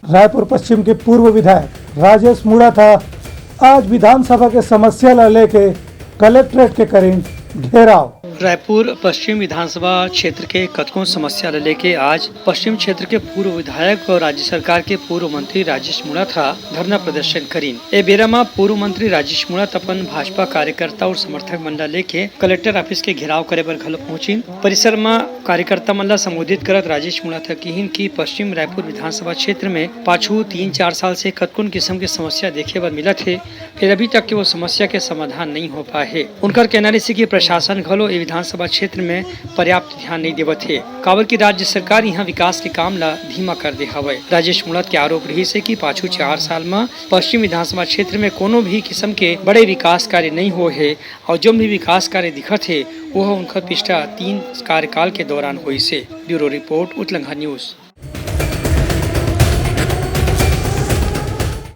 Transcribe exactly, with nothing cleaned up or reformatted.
रायपुर पश्चिम के पूर्व विधायक राजेश मुणत ह आज विधानसभा के समस्या ल लेके कलेक्ट्रेट के करीन घेराव। रायपुर पश्चिम विधानसभा क्षेत्र के कतकोन समस्या ल लेके आज पश्चिम क्षेत्र के पूर्व विधायक और राज्य सरकार के पूर्व मंत्री राजेश मुणत ह धरना प्रदर्शन करीन। ए बेरा म पूर्व मंत्री राजेश मुणत अपन भाजपा कार्यकर्ता और समर्थक मन ल लेके कलेक्टर ऑफिस के घेराव करे बर घलो पहुंचिन। परिसर म कार्यकर्ता मन ल संबोधित करत राजेश मुणत ह किहिन कि पश्चिम रायपुर विधानसभा क्षेत्र में पाछू तीन चार साल से कतकोन किस्म के समस्या देखे बर मिलत हे, फेर अभी तक के वो समस्या के समाधान नहीं हो पाए हे। उनकर कहना रहिसे कि प्रशासन घलो ए विधानसभा क्षेत्र में पर्याप्त ध्यान नहीं देवत हे, काबर कि राज्य सरकार यहाँ विकास के काम ला धीमा कर दे हवय। राजेश मुणत के आरोप रहिसे कि पाछू चार साल म पश्चिम विधानसभा क्षेत्र में कोनो भी किस्म के बड़े विकास कार्य नहीं होए हे और जो भी विकास कार्य दिखत हे, वो ह उनकर पिछला तीन कार्यकाल के दौरान होइस हे। ब्यूरो रिपोर्ट, उतलंघा न्यूज।